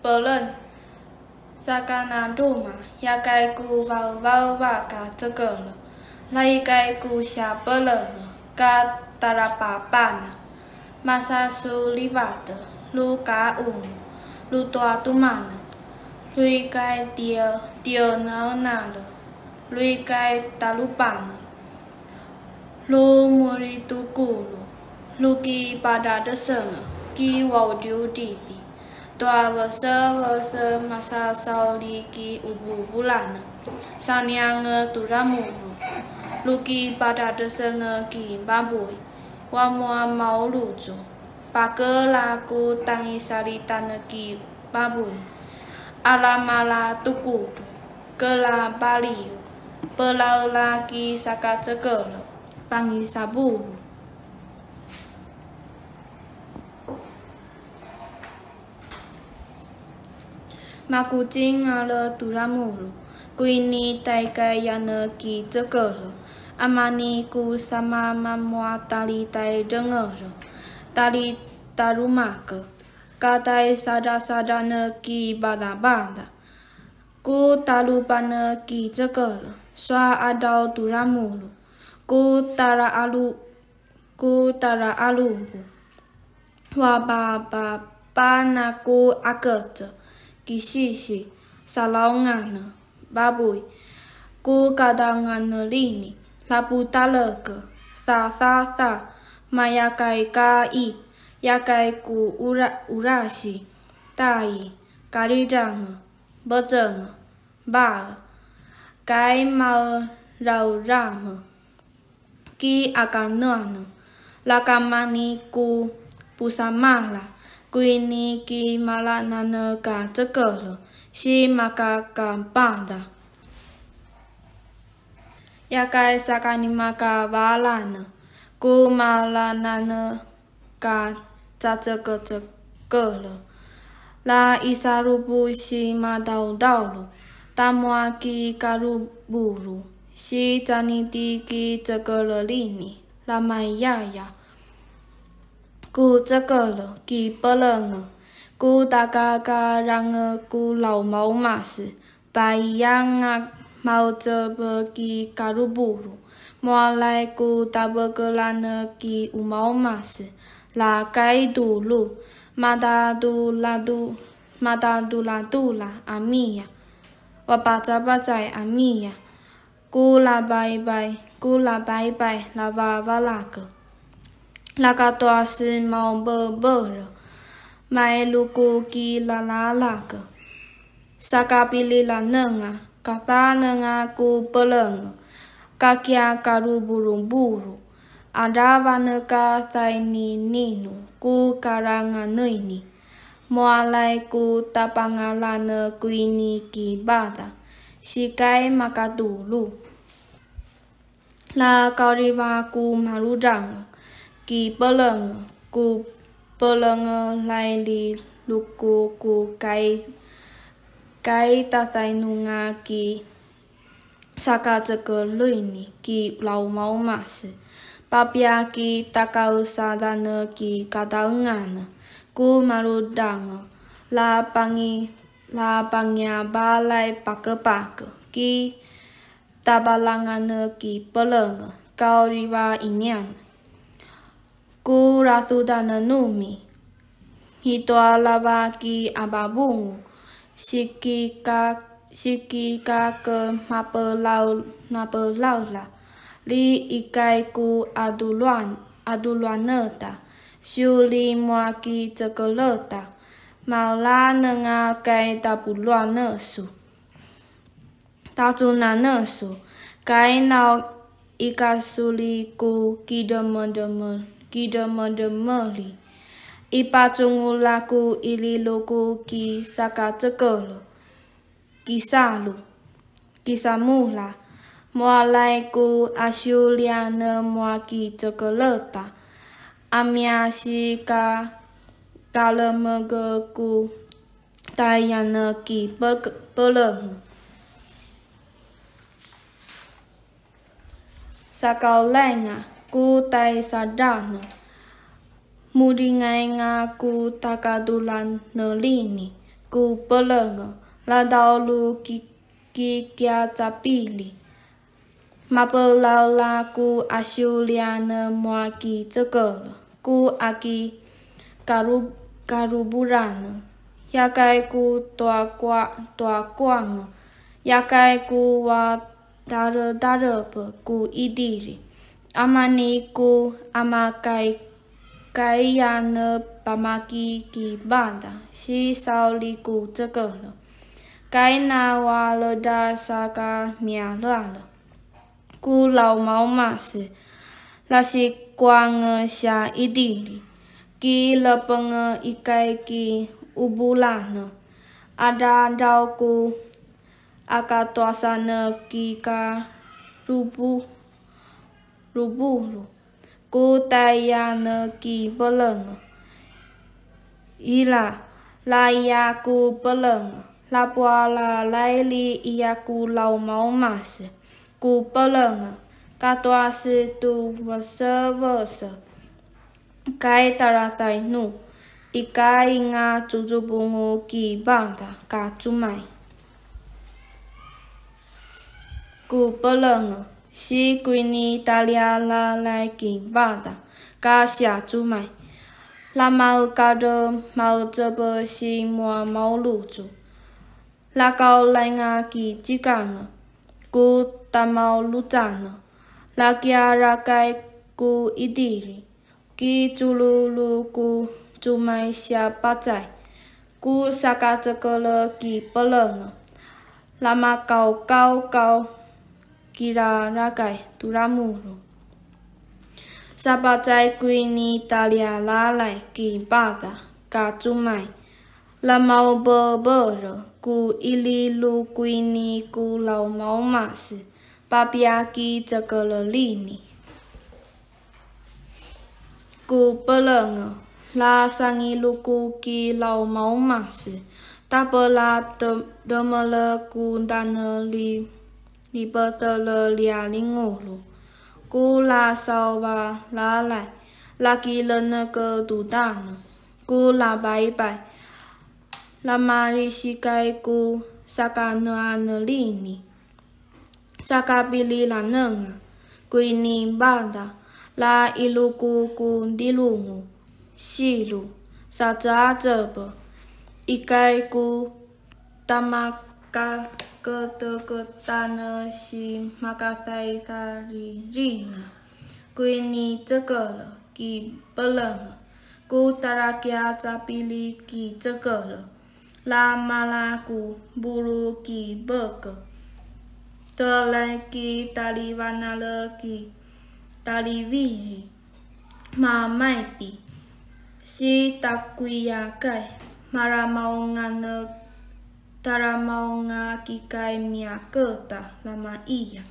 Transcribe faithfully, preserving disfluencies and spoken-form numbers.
Peleng. Saka nadruma, yakai ku vaevaeva ka cekele, laikai ku siapelenge ka tarapapana. Masasu livate, lu ka'ungu, lu toatomane, luikai tie, tie naenale, luikai talopane. Lu mori tokolo, lu ki padadesenge ki waodiodipi, toavesevese masasaoli ki opovolane, saniange toramoro, lu ki padadesenge ki baboi, wamoa maoloco, pakela ku tangisalitane ki baboi, alamala tokoto, kela palio, pelaela ki saka cekele, pangisaboro. Makocingale toramoro, kuini taikaiyane ki cekele, amani ku samamamoa tali taidrengere, tali taromake, ka taisadradradane ki badabada. Ku talopane ki cekele, soa adao toramoro, ku tara'alo, ku tara'alopo. Wapapapana ku akece, ki sisi, salaongane, baboi, ku kadaunganelini, lapotaleke, thathatha, mayakai ka'i, yakai ku ora, orasi, tai, karidrange, pecenge, bae, kai maeraerame, ki akaneane, lakamani ku posamala, kuini ki malanane ka cekele, si makakapada. Yakai sakanimaka valane, ku malanane ka cacekecekele, la isaropo si madaodao, tamoa ki karoboro, si caniti ki cekelelini, la maiyaya. Ku cekele, ki pelenge, ku takakarange ku laomaomase, paiyanga maocepe ki karoboro, moalai ku tapekelane ki omaomase, la kai tolo, matatolatola, matatolatola amia, wapacapacai amia, ku lapaipai, ku lapaipai, la vavalake. La katoa si maopepere, mailoko ki lalalake. Sakapililanenga, kathanenga ku pelenge, kakia karoboroboro, adravaneka thaininino ku karanganeini. Moalai ku tapangalane kuini ki bata, sikai makatolo. La kaoriva ku marodrang, ki pelenge, ku pelenge laili loko ku kai, kai tathainonga ki sakacekelini ki laomaomase, papia ki takaesadane ki kataengane, ku marodrang, la pangi, la pangiapalai pakepake, ki tapalangane ki pelenge, kaoriva inian. Ku rathotanenomi, hitoalava ki apabongo, sikika, sikikake mapelau, mapelaula, li ikai ku atoloan, atoloaneta, sioli moa ki cekeleta, maolanenga kai tapoloaneso. Taconaneso, kainao ikasoli ku kidremedreme, kidremedremeli. Ipacongola ku ililoko ki sakacekele, kisalo, kisamola, moalai ku asioliane moa ki cekeleta, amia sika, kalemege ku taiane ki pe-, pelenge. Sakaolainga ku taisadane, modingainga ku takadolane lini, ku pelenge, la dao lu ki-, ki kiacapili. Mapelaola ku asioliane moa ki cekele, ku aki karu-, karuborane, yakai ku toakoa-, toakoange, yakai ku wa taredarepe ku idili. Amani ku amakai-, kaiane pamaki ki bada, si saoli ku cekele. Kaina wa leda saka mialale ku laumaomase, la sikoange sia idili, ki lepenge ikai ki obolane, adadao ku akatoasane ki karubo-, robolo, ku taiane ki pelenge. Ila, la ia ku pelenge, la poala laili ia ku laumaomase, ku pelenge, katoase tu vesevese, kai taratainu, ikainga cucupongo ki bada ka cumai. Ku pelenge, si kuini talialalai ki bada, ka sia cumai. La maekade maecepe si moa maoloco. La kaolainga ki cikange, ku tamaolocane. La kiarakai ku idili, ki cololo ku cumai sia pacai, ku sakacekele ki pelenge. La makaokao kau kirarakai toramoro. Sa pacai kuini talialalai ki bada ka cumai. La maopepere ku ililo kuini ku laumaomase, papiaki cekele lini. Ku pelenge, la sangilo ku ki laumaomase, tapela te-, temele ku dane li-, lipetele lialingolo. Ku la saovalalai, la kileneke todane, ku la paipai, la marisikai ku sakaneane lini. Sakapililanenga kuini bada, la iloko ku dilongo, silo, sa ceacepe, ikai ku tamakaketeketane si makataitaririna. Kuini cekele ki pelenge, ku tarakiacapili ki cekele. La mala ku bolo ki beke, telai ki talivanale ki talivili, mamaipi, si takoiakai, maramaongane, taramaonga ki kai niaketa, la maia.